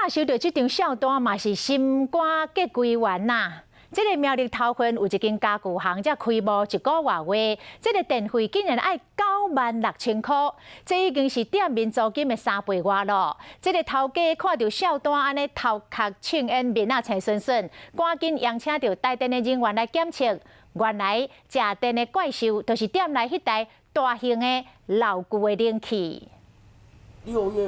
若收著這張數單嘛是心肝結規圓吶。這个苗栗頭份有一間家具行，才開幕一個外月，這个電費竟然愛96,000箍，這已經是店面租金的3倍外囉。這个頭家看著數單按呢頭殼青煙面仔青順順，趕緊邀請著台電的人員來檢測，原來食電的怪獸就是店內彼台大型的老舊的冷氣。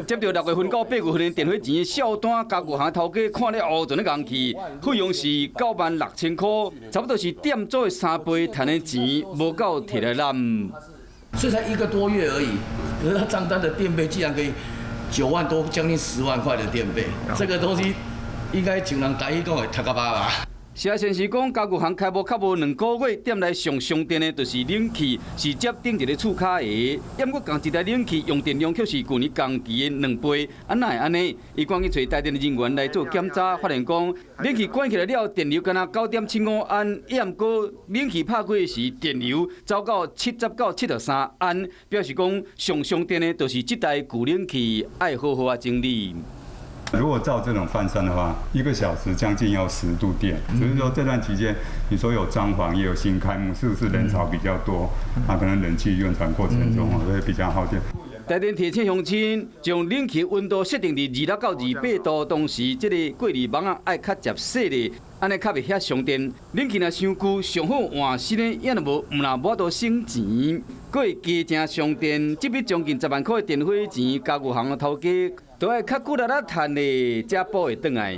接著6月份到8月份的電費錢數單，家具行頭家看咧烏陣咧戇去，費用是96,000箍，差不多是店租的3倍，趁的錢無夠提來攬。所以才一個多月而已，可是他帳單的電費竟然可以9萬多，將近10萬塊的電費，這個東西應該像人台語講的讀甲飽吧。是啊，先是講家具行開幕較無2個月，店內上傷電的就是冷氣，是接頂一个厝跤的。毋過仝一台冷氣用電量卻是舊年仝期的2倍，啊哪會按呢？伊趕緊揣台電的人員來做檢查，發現講冷氣關起來了，電流干焦9.75安，毋過冷氣拍開時，電流走到70到73安，表示講上傷電的就是這台舊冷氣，愛好好仔整理。如果照這種換算的話，一個小時將近要10度電。只是說這段期間，你說有裝潢，也有新開幕，是不是人潮比較多？啊，可能冷氣運轉過程中啊，會比較耗電。台電提醒鄉親，將冷氣溫度設定佇26到28度，同時這个過濾網仔愛較捷細膩，按呢較袂遐傷電。冷氣若傷舊，上好換新的，也若無，毋但無法度省錢，閣會加誠傷電。這筆將近10萬塊的電費錢，家具行的頭家都愛較骨力仔趁咧，才補會轉來。